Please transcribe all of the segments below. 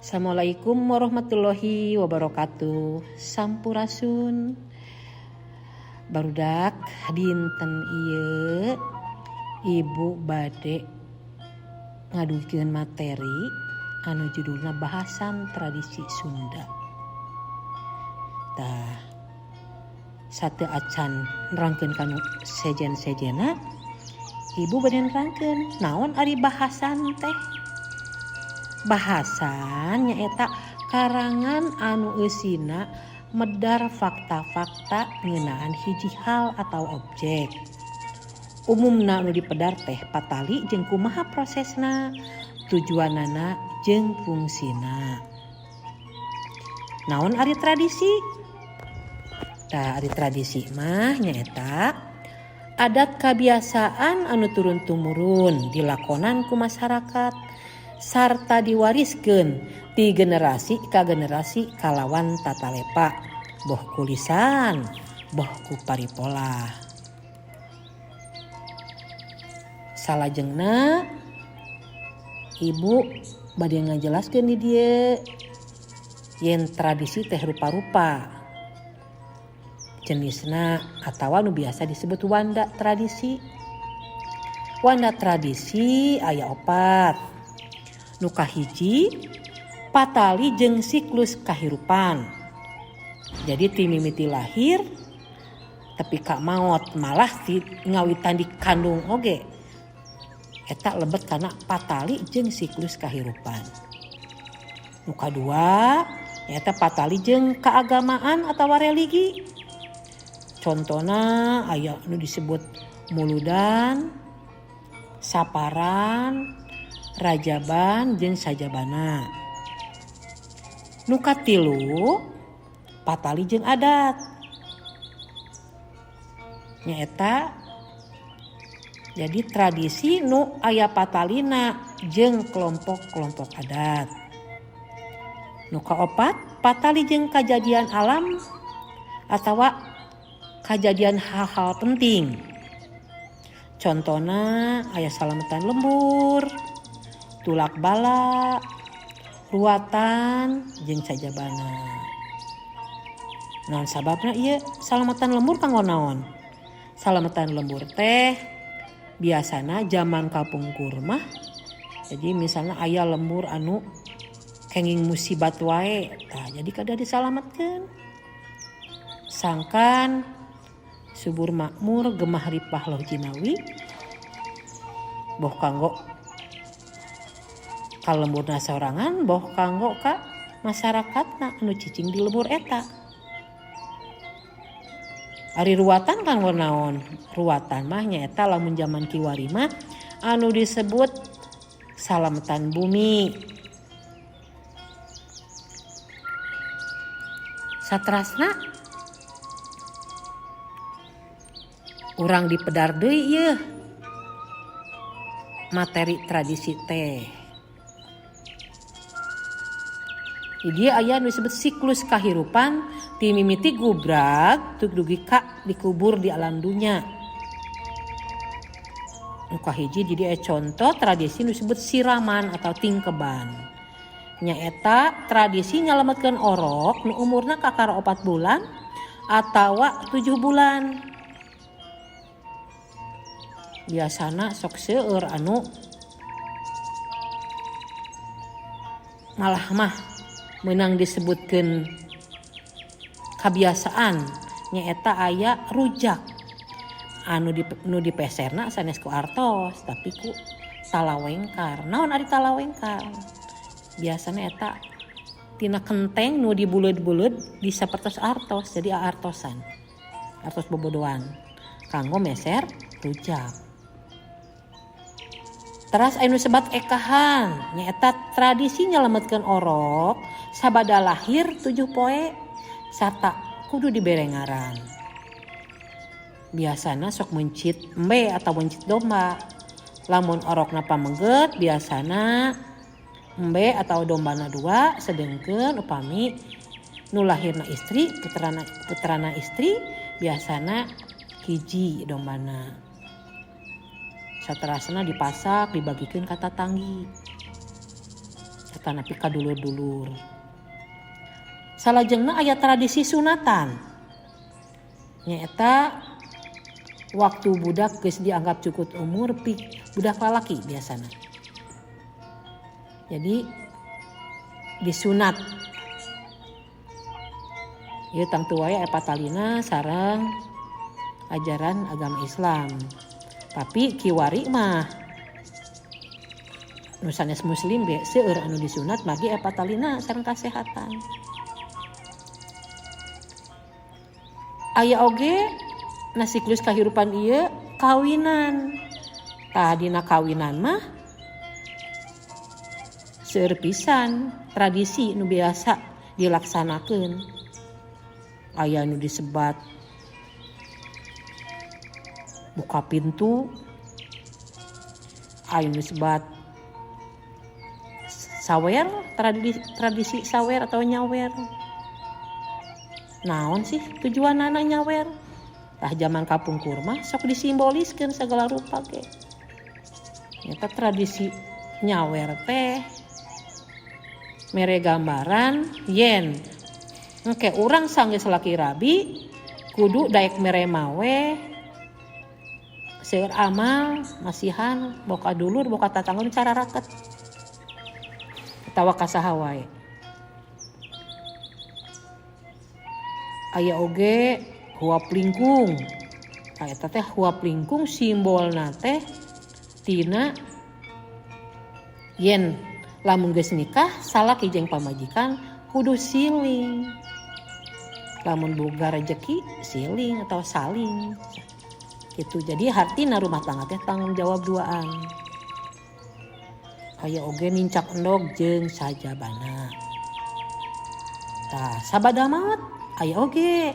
Assalamualaikum warahmatullahi wabarakatuh. Sampurasun. Barudak, dinten ieu Ibu bade ngadugikeun materi anu judulna bahasan tradisi Sunda. Tah, sateuacan nerangkeun kanu sejen-sejenna, Ibu bade nerangkeun naon ari bahasan teh. Bahasan nyaeta karangan anu eusina medar fakta-fakta ngeunaan hiji hal atau objek. Umumna nu dipedar teh patali jeung kumaha prosesna, tujuanana jeung fungsina. Naon ari tradisi? Tah, ari tradisi mah nyaeta adat kabiasaan anu turun tumurun dilakonan ku masyarakat sarta diwariskeun ti generasi ka generasi kalawan tatalepa, boh ku lisan boh ku paripolah. Salajengna Ibu bade ngajelaskeun di dieu yen tradisi teh rupa-rupa jenisna atawa nu biasa disebut wanda tradisi. Wanda tradisi aya opat. Nu kahiji, patali jeung siklus kahirupan. Jadi ti mimiti lahir tepi ka maot, malah ti ngawitan dikandung oge eta lebet kana patali jeung siklus kahirupan. Nu kadua nyaeta patali jeung keagamaan atawa religi. Contona aya nu disebut muludan, saparan, rajaban jeung sajabana. Nu katilu, patali jeung adat. Nyaeta jadi tradisi nu aya patalina jeung kelompok-kelompok adat. Nu kaopat, patali jeung kajadian alam atawa kajadian hal-hal penting. Contona aya salametan lembur, tulak bala, ruatan jeung sajabana. Naon sababna ieu salamatan lembur kanggo naon? Salamatan lembur teh biasana zaman kapungkur mah, jadi misalnya aya lembur anu kenging musibat wae, tah jadi kada disalametkeun. Sangkan subur makmur, gemah ripah loh jinawi, boh kanggo ka lemburna sorangan, boh kanggo ka masyarakatna anu cicing di lembur eta. Ari ruatan kanggo naon? Ruatan mah nyaeta lamun zaman kiwari mah anu disebut salametan bumi. Satrasna urang dipedar deui ieu materi tradisi teh. Di dieu aya nu disebut siklus kahirupan ti mimiti gubrag tuk dugi ka dikubur di alam dunya. Nu kahiji jadi aya contoh tradisi nu disebut siraman atau tingkeban. Nyaeta tradisi nyalametkeun orok nu umurna kakara 4 bulan atawa 7 bulan. Biasana sok seueur anu malah mah meunang disebutkeun kabiasaan, nyaeta aya rujak anu nu dipeserna sanes ku artos tapi ku talawengkar. Naon ari talawengkar? Biasana eta tina kenteng nu dibuleud-buleud disapertos artos, jadi artosan, artos bobodoan kanggo meser rujak. Teras anu sebat ekahan nyaeta tradisi nyalametkeun orok sabada lahir 7 poe sarta kudu dibere ngaran. Biasana sok mencit embe atau mencit domba. Lamun orokna pamengget biasana embe atau dombana 2, sedengkeun upami nu lahirna istri, putrana istri biasana hiji dombana. Saterasna dipasak dibagikeun ka tatanggi. atanapi ka dulur-dulur. Salajengna aya tradisi sunatan nyaeta waktu budak geus dianggap cukup umur, budak lalaki biasana. Jadi disunat. Ieu tangtu wae aya patalina sareng ajaran agama Islam. Tapi kiwari mah nu sanes muslim ge seueur anu disunat magi aya patalina sareng kasehatan. Aya oge na siklus kahirupan ieu kawinan. Tah dina kawinan mah seueur pisan tradisi nu biasa dilaksanakeun. Aya nu disebat buka pintu, aya nu disebat sawer, tradisi sawer atau nyawer. Naon sih tujuanana nyawer? Tah zaman kapungkur mah sok disimboliskeun segala rupa ge. Nyata tradisi nyawer teh mere gambaran yen engke urang sanggeus laki rabi kudu daek mere mawe seueur amal masihan boka dulur boka tatangga cara raket atawa ka saha wae. Aya oge huap lingkung. Tah eta teh huap lingkung simbolna teh tina yen lamun geus nikah salaki jeung pamajikan kudu siling. Lamun boga rejeki siling atau saling. Gitu. Jadi hartina rumah tangga teh tanggung jawab duaan. Aya oge nincak endog jeung sajabana. Tah sabada maot aya oge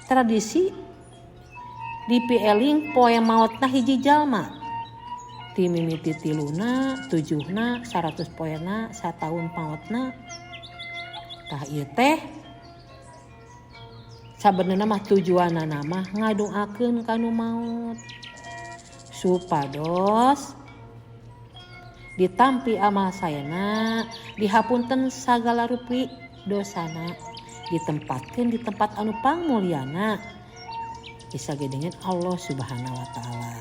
tradisi dipieling poe maotna hiji jalma. Ti mimiti 3, 7, 100 poena, sataun maotna. Tah ieu teh sabenerna mah tujuanana mah ngadoakeun ka nu maot supados ditampi amal saena, dihapunten sagala rupi dosana, ditempatkeun di tempat anu pangmulyana bisa dengan Allah Subhanahu wa taala.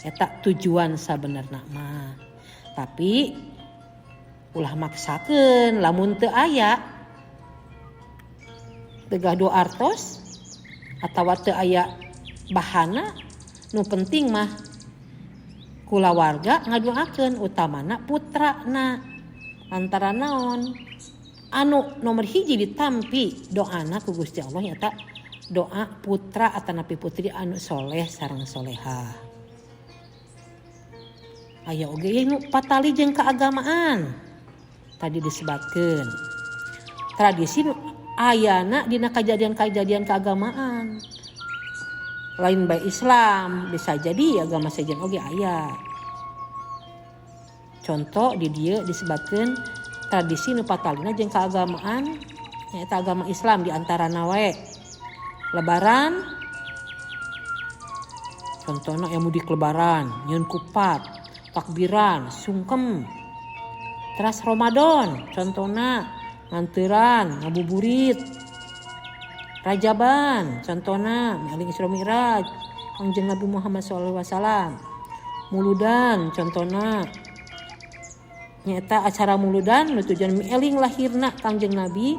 Eta tujuan sabenerna mah. Tapi ulah maksakeun lamun teu aya teu gaduh artos atawa teu aya bahana, nu penting mah kulawarga ngadoakeun utamana putrana antara naon anu nomor hiji ditampi doana ku Gusti Allah nyata doa putra atanapi putri anu soleh sareng soleha. Aya oge nu patali jeung keagamaan tadi disebatkeun tradisi nu ayana dina kejadian-kejadian keagamaan lain bae Islam, bisa jadi agama sejen oge aya. Contoh di dieu disebutkeun tradisi nu patalina jeung keagamaan nyaeta agama Islam di antarana wae Lebaran, contohna yang mudik Lebaran, nyeun kupat, takbiran, sungkem. Teras Ramadan contohna nganteran, ngabuburit. Rajaban contohna Maling Isra Mi'raj Kangjeng Nabi Muhammad sallallahu alaihi wasallam. Muludan contohna nyaeta acara muludan nu tujuan mieling lahirna Kangjeng Nabi.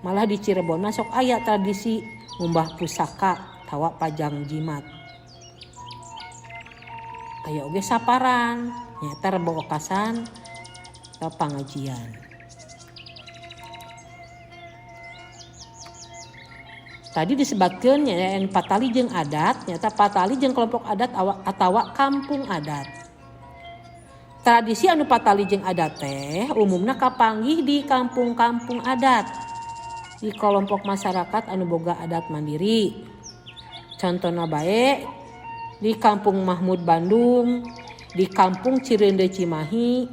Malah di Cirebon mah sok aya tradisi ngumbah pusaka tawa pajang jimat. Aya oge saparan nyaeta rebo okasan atau pangajian. Tadi disebutkan nyaeta patali jeung adat, nyaeta patali jeung kelompok adat atawa kampung adat. Tradisi anu patali jeung adat teh umumna kapanggih di kampung-kampung adat, di kelompok masyarakat anu boga adat mandiri. Contohna bae di Kampung Mahmud Bandung, di Kampung Cireundeu Cimahi,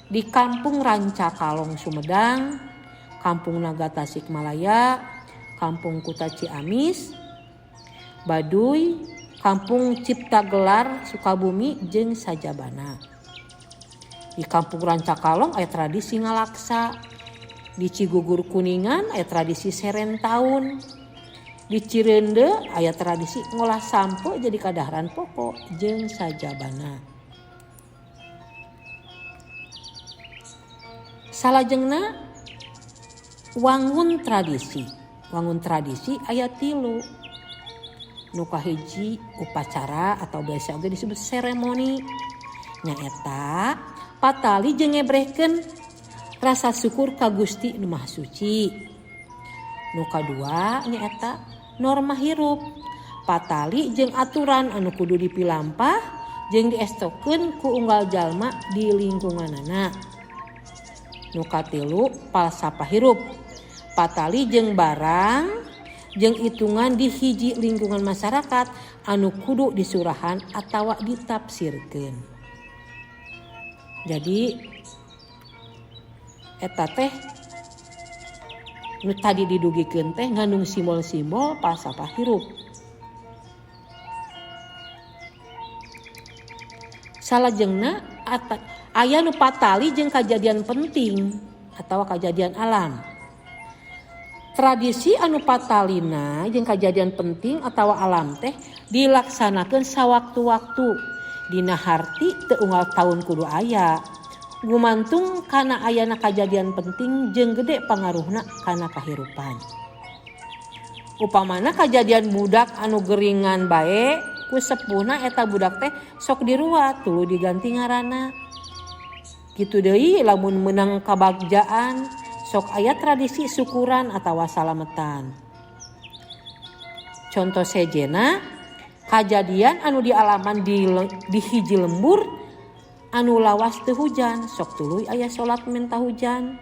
di Kampung Ranca Kalong Sumedang, Kampung Naga Tasikmalaya, Kampung Kuta Ciamis, Baduy, Kampung Cipta Gelar Sukabumi jeung Sajabana. Di Kampung Rancakalong aya tradisi ngalaksa. Di Cigugur Kuningan aya tradisi seren taun. Di Cireundeu aya tradisi ngolah sampe jadi kadaharan pokok jeung sajabana. Salajengna wangun tradisi. Wangun tradisi aya 3. Nu kahiji upacara atau biasa oge disebut seremoni. Nyaeta patali jeung ngebrehkeun rasa syukur ka Gusti Nu Maha Suci. Nu kadua nyaeta norma hirup. Patali jeung aturan anu kudu dipilampah jeung diestokeun ku unggal jalma di lingkunganana. Nu katilu falsafah hirup. Patali jeung barang jeung hitungan di hiji lingkungan masyarakat anu kudu disurahan atawa ditafsirkeun. Jadi eta teh nu tadi didugikeun teh ngandung simbol-simbol falsafah hirup. Salajengna aya nu patali jeung kajadian penting atawa kajadian alam. Tradisi anu patalina jeung kajadian penting atawa alam teh dilaksanakeun sawaktu-waktu. Dina harti teu unggal taun kudu aya. Gumantung kana ayana kajadian penting jeung gede pangaruhna kana kahirupan. Upamana kajadian budak anu geringan bae ku sepuhna eta budak teh sok diruat tuluy diganti ngaranna. Kitu deui lamun meunang kabagjaan sok aya tradisi syukuran atawa salametan. Conto sejena kajadian anu dialaman di hiji lembur anu lawas teu hujan sok tuluy aya salat minta hujan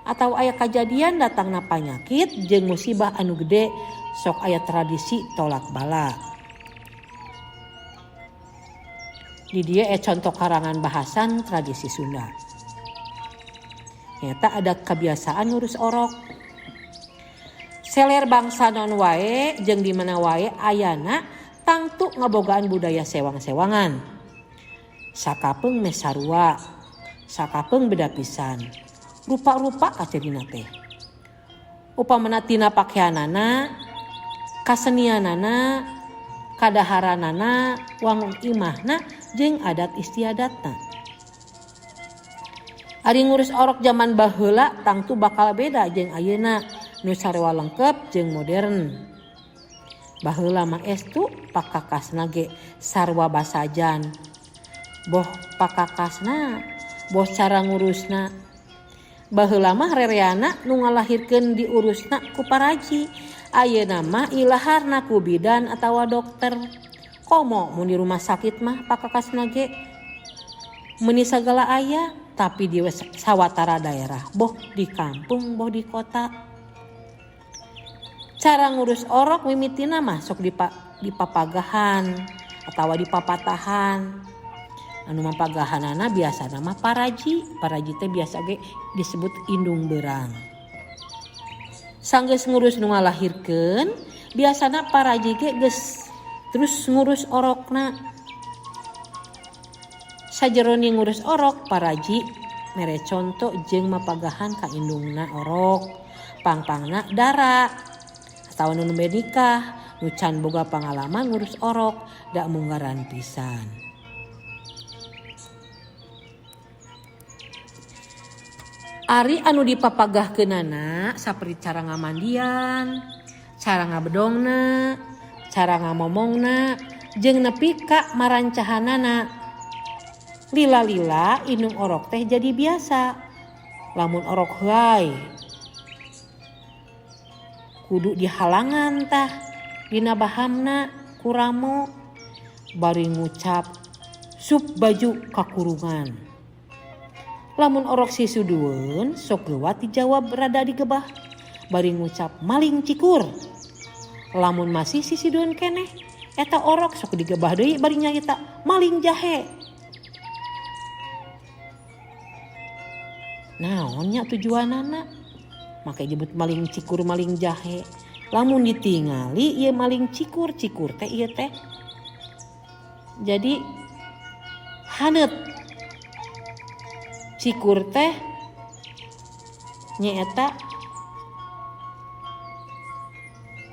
atau aya kajadian datangna panyakit jeung musibah anu gede sok aya tradisi tolak bala. Di dieu contoh karangan bahasan tradisi Sunda. Nyata ada kebiasaan ngurus orok. Seler bangsa non wae jeung di mana wae ayana tangtu ngabogaan budaya sewang-sewangan. Sakapeung meh sarua, sakapeung beda pisan. Rupa-rupa kacirina teh. Upamana tina pakaianana, kasenianana, kadaharanana, wangun imahna jeung adat istiadatna. Ari ngurus orok zaman baheula tangtu bakal beda jeung ayeuna nu sarua lengkep jeung modern. Baheula mah estu pakakasna ge sarua basajan. Boh pakakasna, boh cara ngurusna. Baheula mah rereana nu ngalahirkeun diurusna ku paraji. Ayeuna mah ilaharna ku bidan atawa dokter. Komo mun di rumah sakit mah pakakasna ge meuni sagala aya, tapi di sawatara daerah, boh di kampung boh di kota. Cara ngurus orok mimitina mah sok dipapagahan atawa dipapatahan. Anu mapagahanana biasana mah paraji, paraji teh biasa ge disebut indung beurang. Sanggeus ngurus nu ngalahirkeun, biasana paraji ge geus terus ngurus orokna. Sajerone ngurus orok, paraji mere conto jeung mapagahan ka indungna orok, pangpangna dara atawa nu nembe nikah, nu can boga pangalaman ngurus orok, da munggaran pisan. Ari anu dipapagahkeunana saperti cara ngamandian, cara ngabedongna, cara ngamomongna, jeung nepi ka marancahanana. Lila-lila indung orok teh jadi biasa. Lamun orok heuay kudu dihalangan tah dina bahamna kuramo bari ngucap sup baju kakurungan. Lamun orok sisudueun sok geuwat dijawab rada digebah bari ngucap maling cikur. Lamun masih sisidueun keneh eta orok sok digebah deui bari nyaeta maling jahe. Naonnya tujuanana? Make jebut maling cikur maling jahe. Lamun ditingali ieu maling cikur, cikur teh ieu teh. Jadi haneut. Cikur teh nyaeta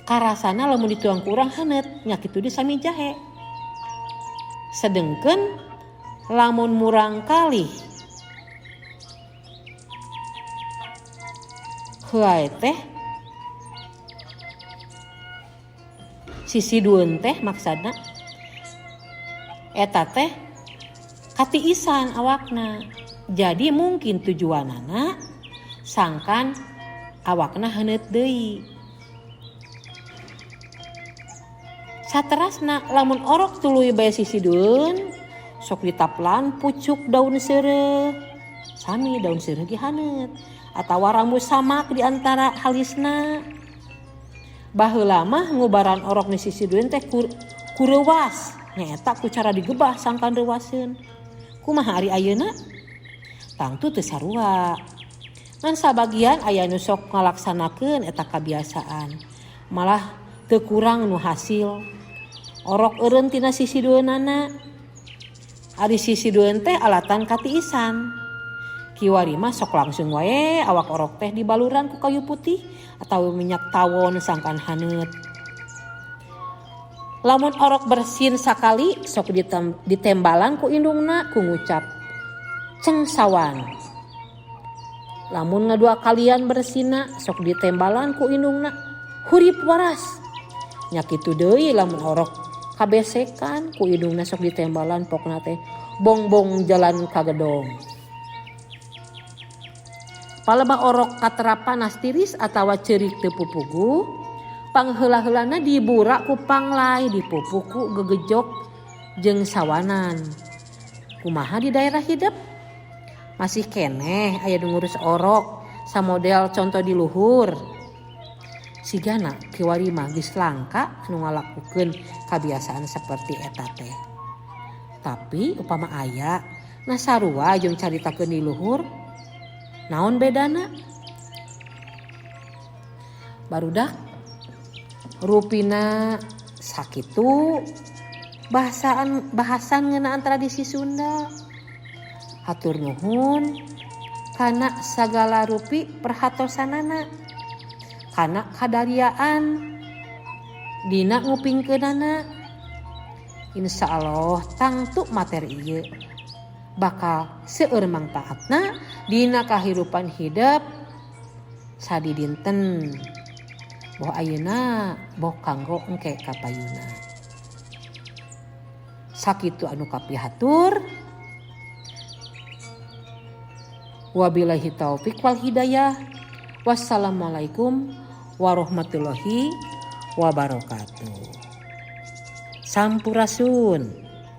karasana lamun dituang ku urang haneut nya kitu deui sami jahe. Sedengkeun lamun murangkalih heuay teh sisidueun teh maksudna eta teh katiisan awakna. Jadi mungkin tujuanana sangkan awakna haneut deui. Saterasna lamun orok tuluy bae sisidueun sok ditaplan pucuk daun seureuh. Sami daun seureuh ge haneut atawa rambu samak di antara halisna. Baheula mah ngubaran orok nu sisidueun teh ku reuwas, nyaeta ku cara digebah sangkan reuwaseun. Kumaha ari ayeuna? Tangtu teu sarua. Ngan sabagian aya nu sok ngalaksanakeun eta kabiasaan. Malah teu kurang nu hasil. Orok eureun tina sisidueunana. Ari sisidueun teh alatan katiisan. Kiwari mah sok langsung wae awak orok teh dibaluran ku kayu putih atawa minyak tawon sangkan haneut. Lamun orok bersin sakali sok ditembalan ku indungna ku ngucap cengsawan. Lamun ngadua kalian bersina sok ditembalan ku indungna hurip waras. Nya kitu deui lamun orok kabesekan ku indungna sok ditembalan pokna teh bongbong jalan ka gedong. Palebah orok katera panas tiris atawa ceurik teu pupuguh, pangheula-heulana dibura ku panglai dipupuk ku gegejok jeung sawanan. Kumaha di daerah hidep? Masih keneh aya nu ngurus orok samodel conto di luhur. Sigana kiwari mah geus langka anu ngalakukeun kabiasaan seperti eta teh. Tapi upama aya, nah sarua jeung caritakeun di luhur, naon bedana? Barudak rupina sakitu bahasan ngeunaan tradisi Sunda. Hatur nuhun kana sagala rupi perhatosanana, kana kadariaan dina ngupingkeunana. Insya Allah tangtu materi ieu bakal seueur mangpaatna dina kahirupan hidep sadidinten. Boh ayeuna boh kanggo engke kapayuna. Sakitu anu kapihatur. Wabillahi taufik wal hidayah. Wassalamualaikum warahmatullahi wabarakatuh. Sampurasun.